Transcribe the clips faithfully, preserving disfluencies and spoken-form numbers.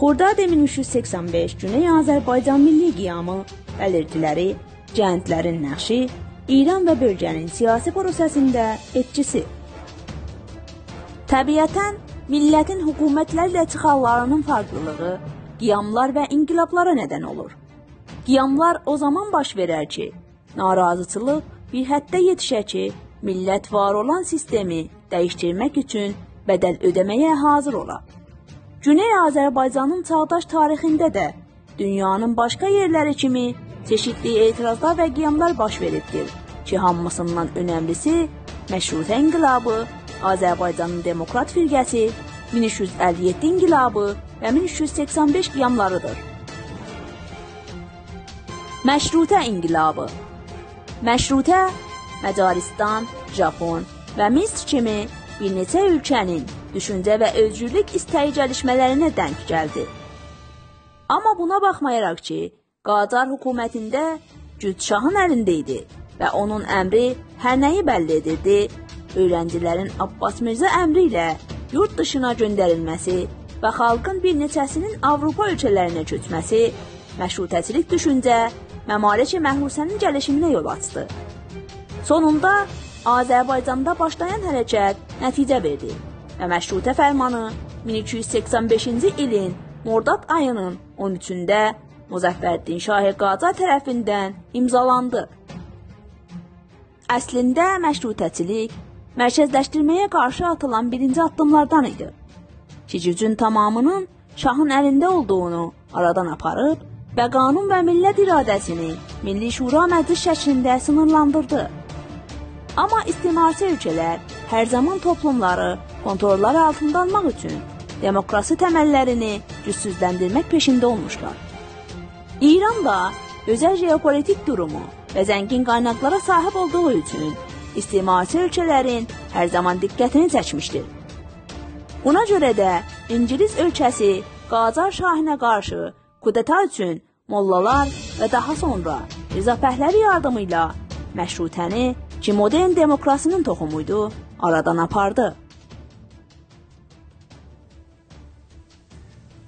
خرداد مین اوچ یوز سکسن بئش، گونئی آذربایجان میللی قیامی، بلیرتی‌لری، گنجلرین نقشی، ایران و بؤلگه‌نین سیاسی پروسه‌سینده ائتکیسی. طبیعتاً، میللتین حکومتلرله چیخارلارینین فرقلیلیغی قیاملار و انقلابلارا ندن اولور. قیاملار او زامان باش وئرر کی، ناراضیچیلیق بیر حدده یئتیشه کی، میللت وار اولان سیستمی دییشدیرمک اوچون بدل اؤده‌مه‌یه حاضر اولا. گونئی آذربایجانین چاغداش تاریخینده ده دونیانین باشقا یئرلری کیمی چئشیتلی اعتراضلار و قیاملار باش وئریبدیر کی، هامیسیندان اؤنملیسی مشروطه انقلابی، آذربایجانین دموکرات فرقه‌سی، مین اوچ یوز اللی یئددی انقلابی و مین اوچ یوز سکسن بئش قیاملاریدیر. مشروطه انقلابی. مشروطه مجارستان، ژاپن و مصر کیمی بیر نئچه اؤلکه‌نین دوشونجه و اؤزگورلوک ایسته‌یی گلیشمه‌لرینه دنک گلدی. آمما بونا باخمایاراق کی، قاجار حکومتینده گوج شاهین الینده ایدی و اونون امری هر نه‌یی بللی ائدیردی، اؤیرنجی‌لرین عباس میرزه امری ایله یورد دیشینا گؤندریلمه‌سی و خالقین بیر نئچه‌سینین آوروپا اؤلکه‌لرینه کؤچمه‌سی مشروطه‌چیلیک دوشونجه ممالک محروسه‌نین گلیشیمینه یول آچدی. سونوندا آذربایجاندا باشلایان حرکت نتیجه وئردی و مشروطه فرمانی مین ایکی یوز سکسن بئشینجی ایلین مرداد آیی‌نین اون اوچونده مظفرالدین شاه قاجار طرفیندن امضالاندی. اصلینده مشروطه‌چیلیک مرکزلشدیرمه‌یه قارشی آتیلان بیرینجی آددیملاردان ایدی کی، گوجون تمامی‌نین شاهین الینده اولدوغونو آرادان آپاریب و قانون و میللت اراده‌سینی میللی شورا مجلس شکلینده سینیرلاندیردی. آمما استعمارچی اؤلکه‌لر هر زامان توپلوملاری کنترللاری آلتیندا آلماق اوچون دموکراسی تمللرینی گوجسوزلندیرمک پئشینده اولموشلار. ایران دا اؤزل ژئوپولیتیک دورومو و زنگین قایناقلارا صاحیب اولدوغو اوچون استعمارچی اؤلکه‌لرین هر زامان دقتینی چکمیشدیر. بونا گؤره ده اینگیلیس اؤلکه‌سی قاجار شاهینه قارشی کودتا اوچون موللالار و داها سونرا رضا پهلوی یاردیمی ایله مشروطه‌نی، کی مدرن دموکراسی‌نین توخومویدو، آرادان آپاردی.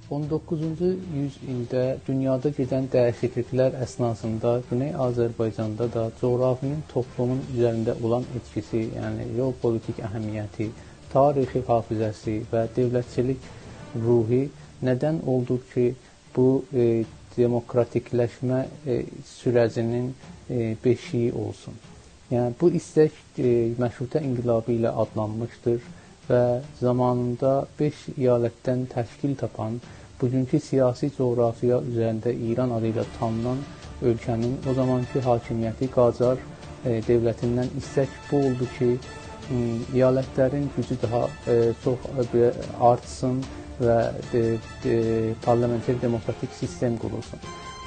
اون دوققوزونجو یوز ایلده دونیادا گئدن دییشیکلیکلر اثناسیندا گونئی آذربایجاندا دا جغرافی‌نین توپلومون اوزرینده اولان ائتکیسی، یعنی ژئوپولیتیک اهمیتی، تاریخی حافظه‌سی و دؤولتچیلیک روحو ندن اولدو کی، بو، ائ، دموکراتیکلشمه، ائ، سوره‌جی‌نین، ائ، بئشیگی اولسون. یعنی، بو ایستک، ائ، مشروطه انقلابی ایله آدلانمیشدیر و زامانیندا بئش ایالتدن تشکیل تاپان، بوگونکو سیاسی جغرافیا اوزرینده ایران آدی ایله تانینان اؤلکه‌نین او زامانکی حاکمیتی قاجار، ائ، دؤولتیندن ایستک بو اولدو کی، م، ایالتلرین گوجو داها، ائ، چوخ، ائ، بئله آرتسین و، ائ، ائ، پارلامنتری دموکراتیک سیستم قورولسون.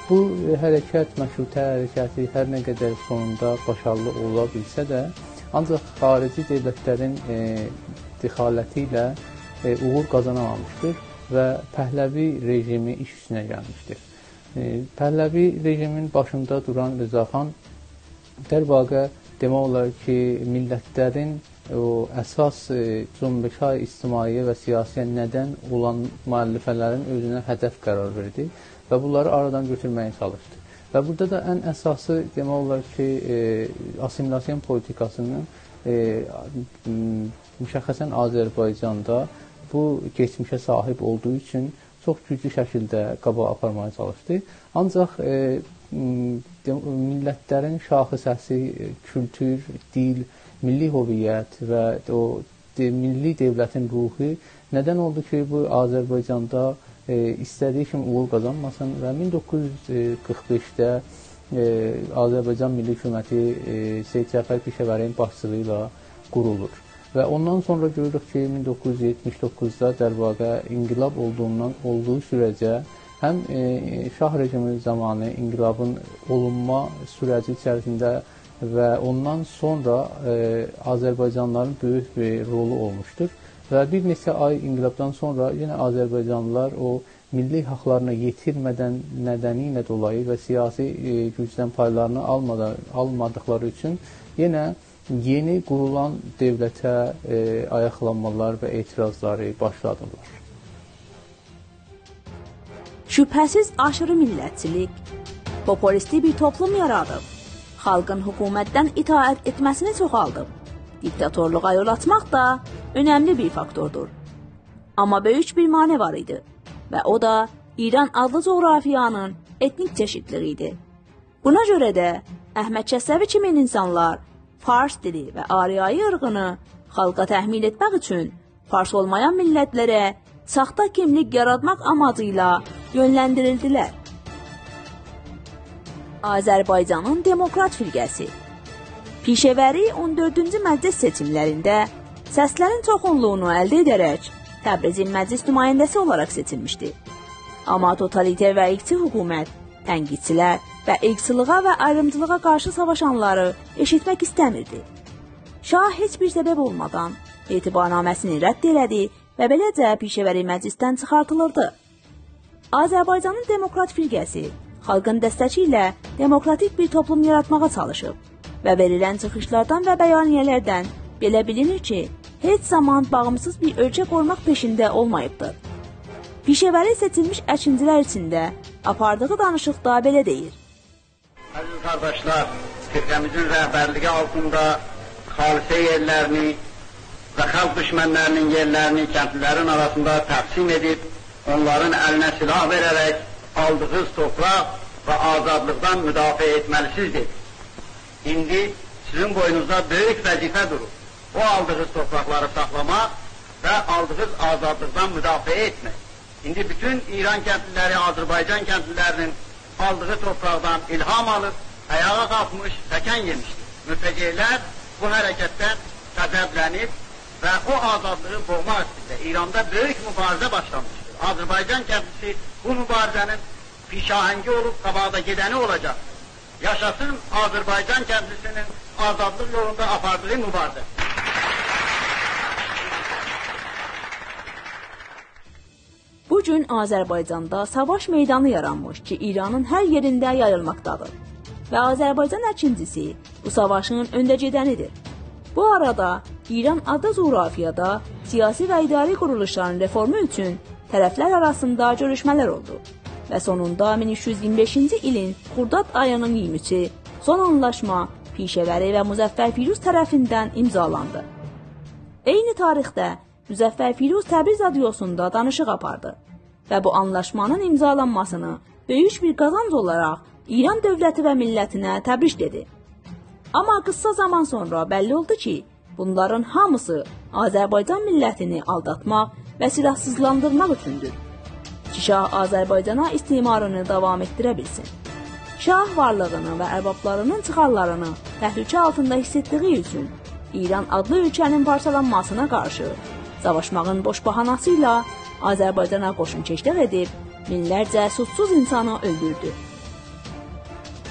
بو، ائ، حرکت، مشروطه حرکتی هر نه قدر سونوندا باشاریلی اولا بیلسه ده، آنجاق خاریجی دؤولتلرین، ائ، دخالتی ایله، ائ، اوغور قازانامامیشدیر و پهلوی رژیمی ایش اوستونه گلمیشدیر. ائ، پهلوی رژیمین باشیندا دوران رضاخان، در واقع، دئمک اولار کی، میللتلرین او اساس، ائ، جنبش‌های اجتماعی و سیاسی ندن اولان مؤلفه‌لرین اؤزونه هدف قرار وئردی و بونلاری آرادان گؤتورمه‌یه چالیشدی. و بورادا دا ان اساسی دئمک اولار کی، ائ، آسیمیلاسیون پولیتیکاسی‌نین، ائ، م، مشخصاً آذربایجاندا بو کئچمیشه صاحیب اولدوغو اوچون چوخ گوجلو شکیلده قاباغا آپارماغا چالیشدی. آنجاق، ائ، م، دئ-، میللتلرین شاخصه‌سی، ائ، کولتور، دیل، میللی هویت و او دئ-، میللی دؤولتین روحو ندن اولدو کی، بو آذربایجاندا، ائ، ایسته‌دیگی کیمی اوغور قازانماسین و مین دوققوز یوز قیرخ بئشده، ائ، آذربایجان میللی حکومتی، ائ، سید جعفر پیشه‌وری‌نین باشچیلیغی ایله قورولور. و اوندان سونرا گؤروروک کی، مین دوققوز یوز یئتمیش دوققوزدا، در واقع، انقلاب اولدوغوندان، اولدوغو سوره‌جه هم، ائ، شاه رژیمی زامانی انقلابین اولونما سوره‌جی ایچریسینده و اوندان سونرا، ائ، آذربایجانلیلارین بؤیوک بیر رولو اولموشدور. و بیر نئچه آی انقلابدان سونرا یئنه آذربایجانلیلار او میللی حاقلارینا یئتیرمه‌دن ندنی ایله دولایی و سیاسی، ائ، گوجدن پایلارینی آلمادا-، آلمادیقلاری اوچون یئنه یئنی قورولان دؤولته، ائ، آیاقلانمالار و اعتراضلاری باشلادیلار. شبهه‌سیز آشیری میللتچیلیک پوپولیستی بیر توپلوم یارادیب، خالقین حکومتدن اطاعت ائتمه‌سینی چوخالدیب. دیکتاتورلوغا یول آچماق دا اؤنملی بیر فاکتوردور. آمما بؤیوک بیر مانع وار ایدی و او دا ایران آدلی جغرافیانین ائتنیک چئشیدلیگی ایدی. بونا گؤره ده احمد کسروی کیمی اینسانلار فارس دیلی و آریایی عیرقینی خالقا تحمیل ائتمک اوچون فارس اولمایان میللتلره ساختا کیملیک یاراتماق آماجی ایله یؤنلندیریلدیلر. آذربایجانین دموکرات فرقه‌سی. پیشه‌وری اون دؤردونجو مجلس سئچیملرینده سسلرین چوخونلوغونو الده ائده‌رک تبریزین مجلس نماینده‌سی اولاراق سئچیلمیشدی. آمما توتالیتر و عیرقچی حکومت، تنقیدچیلر و عیرقچیلیغا و آیریمجیلیغا قارشی ساواشانلاری ائشیتمک ایسته‌میردی. شاه هئچ بیر سبب اولمادان اعتبارنامه‌سینی رد ائله‌دی و بئله‌جه پیشه‌وری مجلسدن چیخارتیلیردی. آذربایجانین دموکرات فرقه‌سی خالقین دستکی ایله دموکراتیک بیر توپلوم یاراتماغا چالیشیب و وئریلن چیخیشلاردان و بیانیه‌لردن بئله بیلینیر کی، هئچ زامان باغیمسیز بیر اؤلکه قورماق پئشینده اولماییبدیر. پیشه‌وری سئچیلمیش اکینچیلر ایچینده آپاردیغی دانیشیقدا بئله دئییر. عزیز قارداشلار، فرقه‌میزین رهبرلیگی آلتیندا خالصه یئرلرینی و خالق دوشمنلرینین یئرلرینی کندلیلرین آراسیندا تقسیم ائدیب، اونلارین الینه سلاح وئره‌رک آلدیغینیز تورپاق و آزادلیقدان مدافعه ائتمه‌لیسینیز دئدی. ایندی سیزین بوینونوزدا بؤیوک وظیفه دورور. او آلدیغینیز تورپاقلاری ساخلاماق و آلدیغینیز آزادلیقدان مدافعه ائتمک. ایندی بوتون ایران کندلیلری آذربایجان کندلیلرینین آلدیغی تورپاقدان الهام آلیب، آیاغا قالخمیش، تکان یئمیشدیر. مرتجعلر بو حرکتدن غضبلنیب و او آزادلیغی بوغماق ایسته‌ییرلر. ایراندا بؤیوک مبارزه باشلانمیشدیر. آذربایجان کندلیسی بو مبارزه‌نین پیشاهنگی اولوب، قاباقدا گئدنی اولاجاقدیر. یاشاسین آذربایجان کندلیسینین آزادلیق یولوندا آپاردیغی مبارزه. بو گون آذربایجاندا ساواش میدانی یارانمیش کی، ایرانین هر یئرینده یاییلماقدادیر. و آذربایجان اکینچیسی بو ساواشین اؤنده گئدنیدیر. بو آرادا ایران آدلی جغرافیادا سیاسی و اداری قورولوشلارین رفورمو اوچون طرفلر آراسیندا گؤروشمه‌لر اولدو. و سونوندا مین اوچ یوز ایگیرمی بئشینجی ایلین خرداد آیینین ایگیرمی اوچو سون آنلاشما پیشه‌وری و مظفر فیروز طرفیندن امضالاندی. عینی تاریخده مظفر فیروز تبریز رادیوسوندا دانیشیق آپاردی و بو آنلاشمانین امضالانماسینی بؤیوک بیر قازانج اولاراق ایران دؤولتی و میللتینه تبریک دئدی. آمما قیسا زامان سونرا بللی اولدو کی، بونلارین هامیسی آذربایجان میللتینی آلداتماق و سیلاحسیزلاندیرماق اوچوندور کی، شاه آذربایجانا استعمارینی داوام ائتدیره بیلسین. شاه وارلیغینی و اربابلارینین چیخارلارینی تهلکه آلتیندا حیس ائتدیگی اوچون ایران آدلی اؤلکه‌نین پارچالانماسینا قارشی ساواشماغین بوش باهاناسی ایله آذربایجانا قوشون کشلیک ائدیب، مینلرجه سوچسوز اینسانی اؤلدوردو.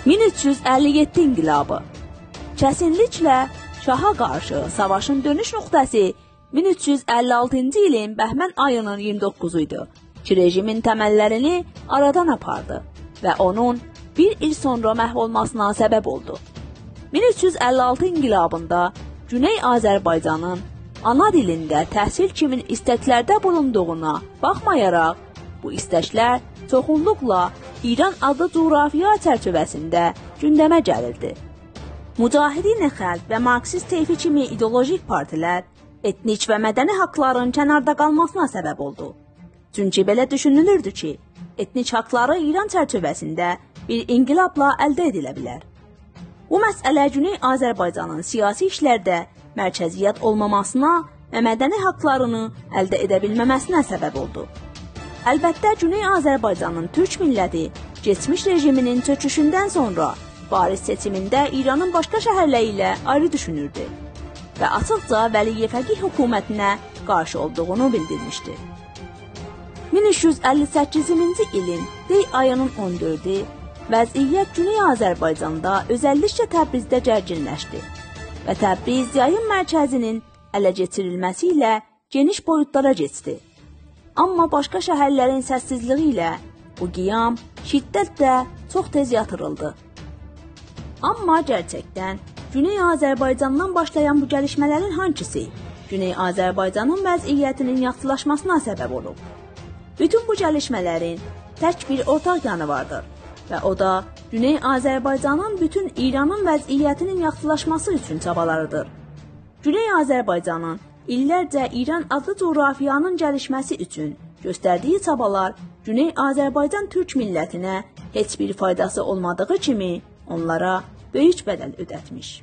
مین اوچ یوز اللی یئددی انقلابی. کسینلیکله شاها قارشی ساواشین دؤنوش نقطه‌سی مین اوچ یوز اللی آلتینجی ایلین بهمن آیینین ایگیرمی دوققوزو ایدی کی، رژیمین تمللرینی آرادان آپاردی و اونون بیر ایل سونرا محو اولماسینا سبب اولدو. مین اوچ یوز اللی آلتی انقلابیندا گونئی آذربایجانین آنا دیلینده تحصیل کیمی ایستکلرده بولوندوغونا باخمایاراق، بو ایستکلر چوخونلوقلا ایران آدلی جغرافیا چرچیوه‌سینده گوندمه گلیردی. مجاهدین خلق و مارکسیست طیفی کیمی ایدئولوژیک پارتیلر ائتنیک و مدنی حاقلارین کناردا قالماسینا سبب اولدو. چونکی بئله دوشونولوردو کی، ائتنیک حاقلاری ایران چرچیوه‌سینده بیر انقلابلا الده ائدیله بیلر. بو مسئله گونئی آذربایجانین سیاسی ایشلرده مرکزیت اولماماسینا و مدنی حاقلارینی الده ائده بیلمه‌مه‌سینه سبب اولدو. البته، گونئی آذربایجانین تورک میللتی کئچمیش رژیمینین چؤکوشوندن سونرا وارث سئچیمینده ایرانین باشقا شهرلری ایله آیری دوشونوردو و آچیقجا ولی فقیه حکومتینه قارشی اولدوغونو بیلدیرمیشدی. مین اوچ یوز اللی سککیزینجی ایلین دی آیینین اون دؤردو وضعیت گونئی آذربایجاندا، اؤزللیکله تبریزده گرگینلشدی و تبریز یایین مرکزینین اله کئچیریلمه‌سی ایله گئنیش بویوتلارا کئچدی. آمما باشقا شهرلرین سسسیزلیگی ایله بو قیام شدتله چوخ تئز یاتیریلدی. آمما گئرچکدن گونئی آذربایجاندان باشلایان بو گلیشمه‌لرین هانسیسی گونئی آذربایجانین وضعیتینین یاخشیلاشماسینا سبب اولوب؟ بوتون بو گلیشمه‌لرین تک بیر اورتاق یانی واردیر و او دا گونئی آذربایجانین بوتون ایرانین وضعیتینین یاخشیلاشماسی اوچون چابالاریدیر. گونئی آذربایجانین ایللرجه ایران آدلی جغرافیانین گلیشمه‌سی اوچون گؤستردیگی چابالار گونئی آذربایجان تورک میللتینه هئچ بیر فایداسی اولمادیغی کیمی اونلارا بؤیوک بدل اؤدتمیش.